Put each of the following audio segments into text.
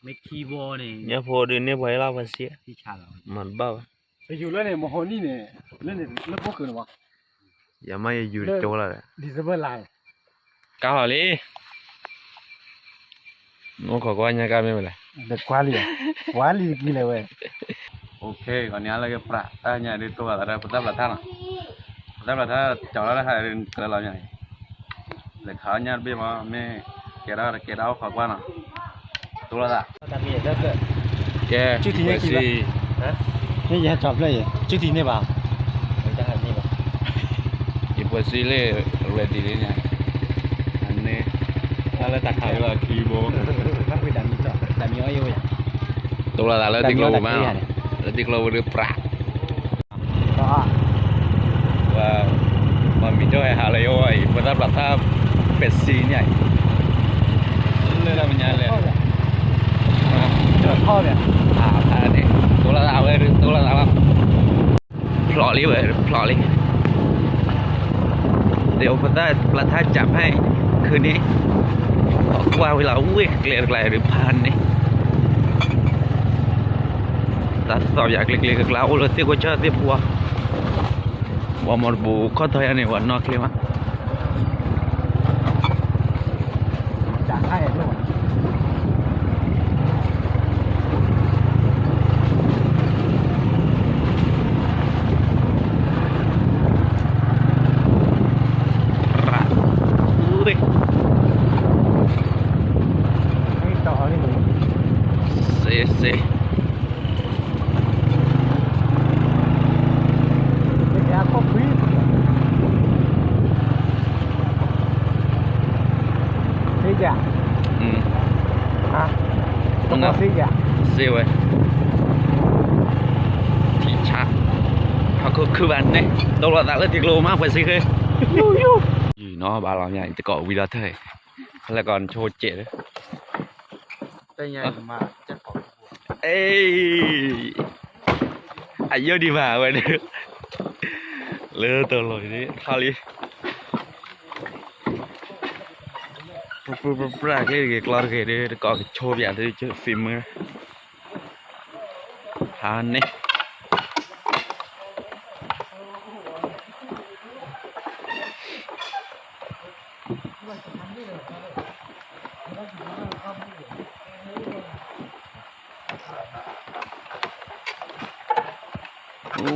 မ့ၢ်ခံဘိန့ၣ် ညၣ်ဖိဒုးန့ၢ်ပှၤအံၤလီၤ ပှၤစံး မၤတဘၣ်ဘၣ်. ယယူၤလၢန့ၣ် မဟိနံၣ်န့ၣ် လၢန့ၣ် လၢဖိၣ်ဃုာ်န့ၣ်ဘၣ်. ယမ့ၢ်ယယူၤတကၠိလီၤဒီး December လါ ကါလီၤလံ. အိၣ်ခိးကွၢ်ညါကါမ့ၢ်ဝဲလဲၣ်. ဒီးကွၢ်လံ, ကွၢ်လံတကံလဲၣ်ဝဲ. အိၣ်ခိးကီးန့ၣ်လၢကပြးတၢ်ညါဒ်တိၢ်ဘၣ်သးဒ်ပတၢ်ဘျးထါနီၤ, ပတၢ်ဘျးထါကၠီၤလီၤတၢ်ဟးဒ်ကလၢလီၤညါန့ၣ်, လဲၤခးညၣ်တဘ့ၣ်မး မ့ၢ်ကဲထီၣ်တကဲထီၣ်အိၣ်ခိးကွၢ်နီၤ, တိၢ်လိာ်သး ကဲ ပှဲၤစံ မ့ၢ်ယဟဲကၠီၤဖျၢၣ်အံၤ ကၠူတံၤန့ၢ်ဘၣ်, ယပှဲၤစံလၢ ready လံန့ၣ်, အန့ၣ် တၢ်လၢတၢ်ခးဝဲလီၤခံဘိ, တိၢ်လိာ်သးလၢတံၤကျိပူၤမး, လၢတံၤကျိပူၤဒုးပြး ပှၤမံၤဒိၣ်ဟဲဟးလၢယအိၣ်အံၤ ပတၢ်ပျၢၤတၢ်ပဲာ်စံန့ၣ်အံၤ, လၢတၢ်မဲာ်ညါလဲၣ်, တိၢ်လိာ်သးဝဲ တိၢ်လိာ်သးလီၤ, ဖျိးလံဝဲ ဖျိးလံ, ဒီးပတၢ်ပျၢၤတၢ်ကၠးဖဲအံၤ ခုန့ၣ်, ကွၢ်ဝဲလီၤဝ့ၢ်ကျဲတကျါဒုးဖးန့ၣ် တၢ်သီၣ်ယၤကျ့ကျ့ကျါ အိၣ်လၢသ့ၣ်ခိၣ်ဆၢသ့ၣ်ပူၤ, ပှၤမီၤတဘူခီၣ်ထီယါန့ၣ် ပှၤနီၣ်ချ့မး, စ့စ့ စ့ဝဲ, ထံဆး, ဟီၣ်ခိၣ်ခုၣ်ဘၣ်န့ၣ် တိၢ်လိာ်သးလၢတံၤကျိမး ပှဲၤစံဃ့, ယနီၤဘၣ်လီၤမး တကိးဝံၤဒီးထဲ, လၢကီးနဆိကဲးလၢ အံၤ အယိၣ်ဒံးဘၣ်ဝဲဒၣ်, လၢတလီၤန့ၣ် ထီၣ်လံ, ပပပြၢ်ကျ့တဂ့ၤ ကျီတဂ့ၤဒီး တကိးကဆိပၠးဒုး ဖံးမုၢ်, ဟါန့ၣ်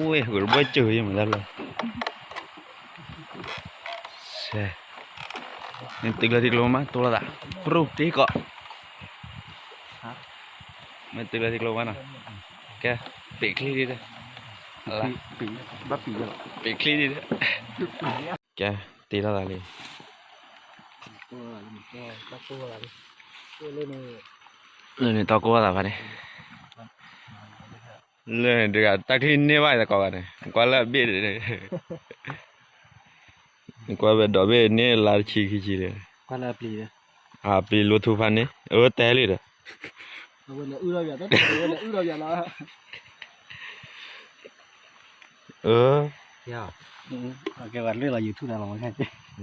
ဝ့ၢ် ဂုာ်တဘၢၣ်စၢၤယမၤတၢ်လီၤ, နတုၤလၢထံကျိမး တိၢ်လိာ်သး, ပြူၢ်တ့ၢ်ကီး, မ့ၢ်တုၤလၢထံကျိမးနီၤ, ကဲ ပ့းချံဒ်ဒီး, ပ့းချံဒ်ဒီး, ကဲ တ့လိာ်သးလံ, လၢန့ၣ်တီကိးလိာ်သးဖဲန့ၣ် လၢန့ၣ်တဂၤ တၢ်ချံန့ၢ်ဘၣ်တကိးဘၣ်န့ၣ် ကွၢ်လၢအဘ့ၣ်န့ၣ်, ကွၢ်ဝဲဒီးဘ့ၣ်န့ၣ် လါတဆံခံဆံဒီး, အပျံၤလိထူဖးန့ၣ် အၢ တဲလံဒီး, အ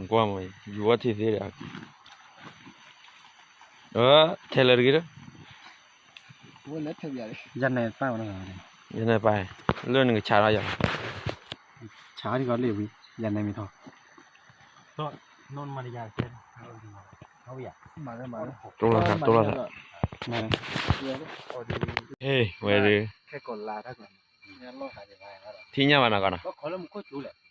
ၢ ကွၢ်မ့ၢ် ယူၤဝဲထံသ့ဒီး, အၢ ထဲလၢတဂ့ၤဒီး, ယနဲပၢ်, လၢနကဆါလီၤယၤ, ဆါထံကီးလံဝံၤ ယနဲမ့ၢ်ထီၣ်, တိၢ်လိာ်သး တိၢ်လိာ်သး, ဟ့ၣ် ဝဲဒုး ထံၣ်ညၣ်ဘၣ်နီၤကီးနီၤ,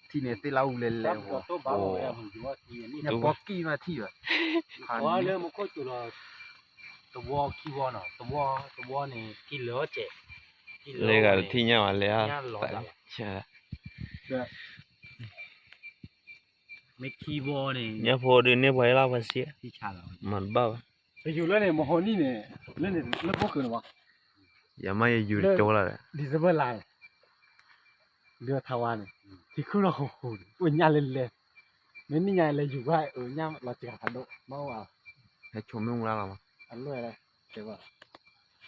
ထံၣ်န့ၣ်သ့လၢအူလဲၤလဲၤ, ပီၣ်ကံၣ်မးထံၣ်ဘၣ်, လၢမူခိၣ်စူၤလီၤ, တဝီခံဝီနီၤ, တဝီန့ၣ် ထံလၢာ်စဲး, လၢဂၤထံၣ်ညၣ်ဘၣ်လဲၤ, မ့ၢ်ခံဝီန့ၣ် ညၣ်ဖိဒုးန့ၢ်ပှၤအံၤလီၤ ပှၤစံး, မၤတဘၣ်ဘၣ်. ပယူၤလၢန့ၣ် မဟိနံၣ်န့ၣ် လၢန့ၣ် လၢဖိၣ်ဃုာ်န့ၣ်ဘၣ်, ယမ့ၢ်ယယူၤတကၠိလီၤဒီး, December လါန့ၣ်, ဒုးထါဝါန့ၣ်, ထံခုၣ်လီၤဃိဃိန့ၣ် အိၣ်ညၣ်လဲၤလဲၤ, မ့ၢ်နံၣ်ညါလဲၤယူၤကွၢ်အၢညၣ်လီၤစှၤဖးဒိၣ် မ့ၢ်အိၣ်ဘၣ်, ဟဲဆိမိၣ်မူလၢလီၤမး, အလွဲၢ်လၢ,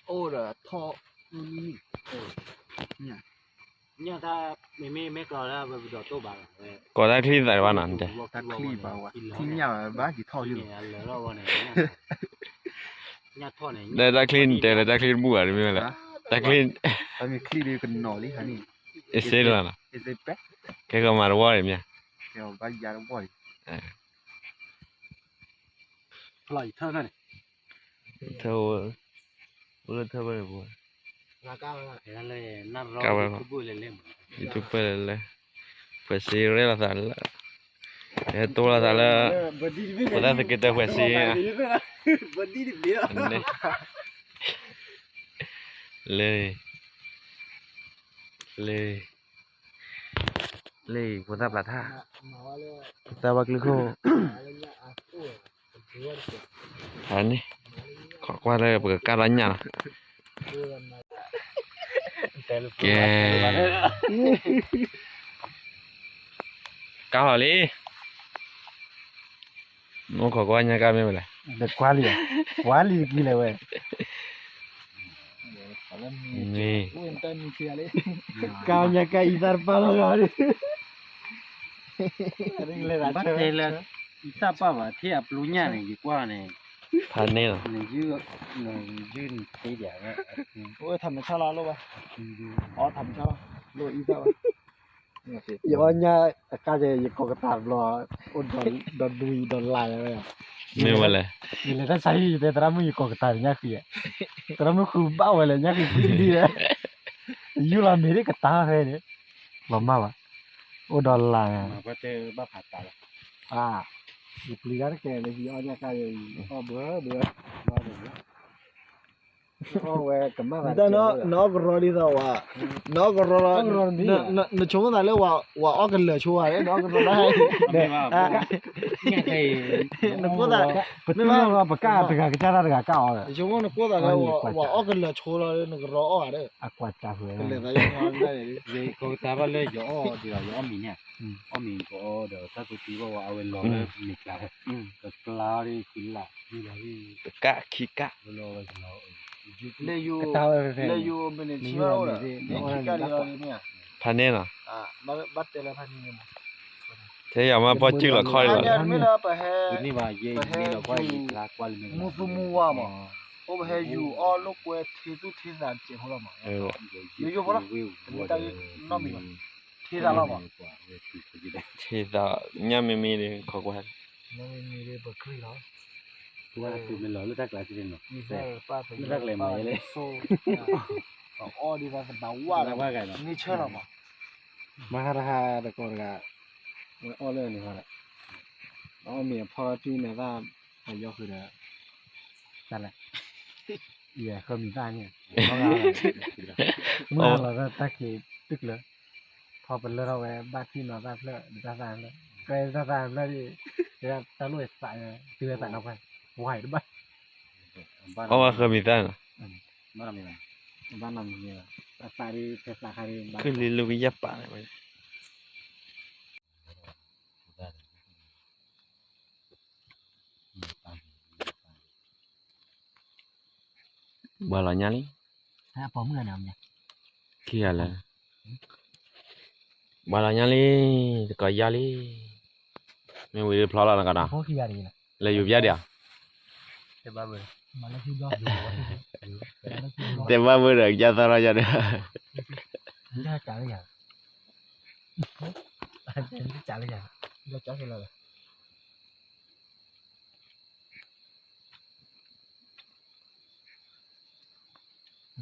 အိၣ်ဒီးထီၣ်မုၢ်နံၣ်, ညၣ်တၢ်မ့မ့ၢ်မဲာ်ကျီလၢပဒိးတိၢ်ဘၣ်, ကိးတၢ်ချံသးဘၣ်နီၤ, တၢ်ချံဘၣ်ဝဲ ထံၣ်ညၣ်ဘၣ်က့ၤထီၣ်ယုၢ်လီၤ, ဒီးတၢ်ချံတဲလၢတၢ်ချံတဘူၣ်ဘၣ်တမ့ၢ်ဝဲလဲၣ်, တၢ်ချံ, အ့စ့တလီၤနီၤ, ကဲကမၤတဝီန့ၣ်မ့ၢ်, ထၢ, ထၢဝဲ, အိၣ်လၢထၢဝဲန့ၣ်ပူၤ, ကဝဲ, ယထူပၢၢ်လဲၤလဲၤ, ဖှဲးစ့ရဲၣ်လိာ်သးလၢ, ဟဲတိလိာ်သးလၢ, ပသးသက့တၢၢ်ဖှဲးစ့, လၢ, လၢ, လၢ, ဖိသၣ်ပျၢ်ထၣ်, ဖိသၣ်ဘၣ်ကျုခိၣ်, န့ၣ်, ခိးကွၢ်လၢပကကၢ်လီၤညၣ်လီၤ, ကဲ, ကၢ်လီၤလံ, နအိၣ်ခိးကွၢ်ညၣ်ကၢ်မ့ၢ်ဝဲလဲၣ်, ကွၢ်လံ, ကွၢ်လံတကံလဲၣ်ဝဲ မ့ၢ်, ကၢ်ညါကၢ်အံၤသၣ်တပာ်လီၤဂာ်, ဘၣ်တဲလၢ, အံၤသၣ်ပာ်ဘၣ်ထဲအပျူညၣ်န့ၣ် ယကွၢ်န့ၣ်, ဖးန့ၢ်လီၤ, ယုၢ်န့ၣ်သ့ဒၣ်, အိၣ်ထးမဆါလီၤလိၣ်ဘၣ်, အီထးမဆါလီၤ, လိၣ်အံၤသၣ်ဘၣ် ယအီၣ်ညၣ်အကါယဲ ယကိးကတၢၢ်တဘျီ, အိၣ်ဒီးဒွံဒီးလၢ်ဝဲ, မ့ၢ်ဝဲလဲၣ်, ယလဲၤတၢ်ဆါဟံၣ် ယတဲသရၣ်မုၣ်ယကိးကတၢၢ်ညၣ်ဃံ, သရၣ်မုၣ်ဃုဘၣ်ဝဲလဲၣ် ညၣ်ဃံကွံဒံဝဲ, ယုၢ်လီၤမ့ၢ်ဒ်ကတၢၢ်ဖဲန့ၣ်, လီၤမၢ်ဘၣ်, အိၣ်ဒီးလၢ်, ယပျံၤတၢ်တကဲလၢယအီၣ်ညၣ်ကါယဲအံၤ အီၣ်ဘှဲဘှဲ, နအီၣ်ကရီဒ်သိးဝဲ, နအီၣ်ကရီလီၤ, နဆိကမိၣ်သးလၢ ဝၤအီၣ်ကလၢာ်ဆိဝဲ, နအီၣ်ကရီလီၤ, နကိးသး, ပကၢ်တဂၤကစၢ်တၢ်တဂၤ ကၢ်အီၣ်ဒီး, နဆိကမိၣ်နကိးသးလၢ ဝၤအီၣ်ကလၢာ်ဆိလီၤ နကရီအီၣ်ဧါဒီး, အကွၢ်တၢ်ဖဲ, ယကိးကတၢၢ်ဘၣ်လၢယအီၣ်ဒီး ယအီၣ်မ့ၤန့ၣ်, အီၣ်မ့ၤကအီၣ်ဒီး တၢ်သူတံဘၣ်ဝဲ အဝဲလီၤလၢမ့ၤကျါ, ကကျါအီၤဒီး ခံလၢ, ကကၢ်ခံကၢ်, လၢယိၤ, လၢယိၤမ့ၢ်န့ၣ် ဆံဘၣ်အိၣ်ဒီး, ခံကၢ်ဒ်လီၤမ့ၢ်ဧါ, ဖးန့ၢ်လီၤ, ဘၣ်တဲလၢဖးန့ၢ်, ထဲယၤမ့ၢ်ပီၢ်စုၣ်လီၤခီလီၤ, မ့ၢ်လၢပဟဲ, ပဟဲ, မူသူမူဝါမး, အိၣ်ပဟဲယူၤအီၣ်လိာ်ကွဲထံသူၣ်ထံသးတစဲးဖိလီၤမး, ယိၤဖိလီၤ, တမ့ၢ်တၢ်နီတမံၤဘၣ်, ထံသးလီၤမး, ထံသး, ညၣ်မ့မ့ၢ်ဒီး ခိးကွၢ်, ညၣ်မ့မ့ၢ်ဒီး ပချံလီၤ, ကွၢ်တူၢ်မ့ၢ်လီၤ လၢတၢ်ကျါစ့ၢ်ကီးနီၤ, လၢတၢ်ကျါမၤယဲလဲၣ်, အီၣ်ဒ်သိးသဘၣ်ဝါ, န့ၢ်ဆၢလီၤမး, မဟါတဟါတကိးတဂၤ, ဝဲအီၣ်လၢန့ၣ်ဟီဒီး, အီၣ်မ့ၤအဖီထံန့ၣ်သၣ်, အယီၤဃုာ်ဒီး, တၢ်လဲၣ်, ယဲၢ်ဃၢမံၤသၣ်န့ၣ်, မုၢ်လီၤတၢ်ခံးတုၤကျၢၤ, ထီၣ်ပလၢထီၣ်ဝဲဘၣ်ထံနီၤသၣ်ဖျၢၣ် တၢ်သၣ်ဖျၢၣ်, ကဲတၢ်သၣ်ဖျၢၣ်ဒ်, တၢ်လိၣ်သး, တုၤဝဲသးနီၣ်ဖဲ, ဝါအံၤတဘၣ်, အီၣ်ဝဲဃၢမံၤသၣ်န့ၣ်, ဘၣ်နီတမံၤဘၣ်, ဖဲသးခါဒီး, ခုလံၤလူကယဲၢ်ပာ်န့ၣ်, ဘှါလီၤညါလံ, ခံဂၤလၢ, ဘှါလီၤညါလံ, တကိးယါလံ, မ့ၢ်ဝံၤဖျီလီၤနကဒီး, လၢယူၤပျၢ်ဒံးဧါ, တဲဘၣ်ဝဲဒီး ကစၢ်သီလီၤယၤဒီး, ကၢ်လ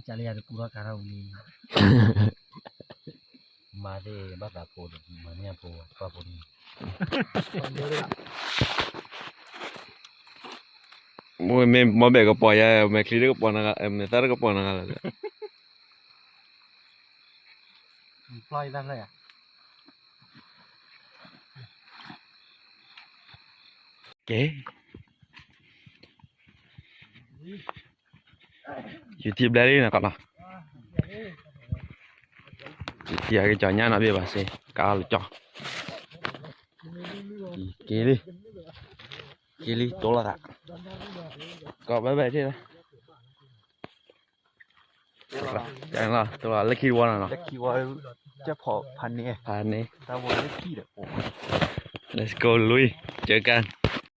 ၢယၤတပူၤထီၣ်ကါထီၣ်ဝံၤလံ, မၤသ့ၣ်ဘၣ်သးဖိဒီး မၤန့ၢ်အဖိ ပှၤဖိန့ၣ်, မ့ၢ်ဘဲၣ်ကပီၤယၤ မဲာ်ချံတကပီၤနဂၤ မဲာ်သၣ်တကပီၤနဂၤလီၤ, ကဲ ယူၤထံဘျဲလံနီၤကီးနီၤ, ထံအကကၠီညၣ်နီၤဘ့ၣ်ဘၣ်စ့ ကါလီၤကၠီ, က့ၤလံ, က့ၤလံ တိၢ်လီၤသး, ကီးဘဲဘဲထံၣ်လီၤ, တိၢ်လီၤ လၢခံဝီနီၤနီၤ, လၢခံဝီ, ကဲဖီဖးန့ၣ်, ဖးန့ၣ်, တၢ်ဝီလၢခံဒီး, Let's go လွံၢ် ကၢကၢ်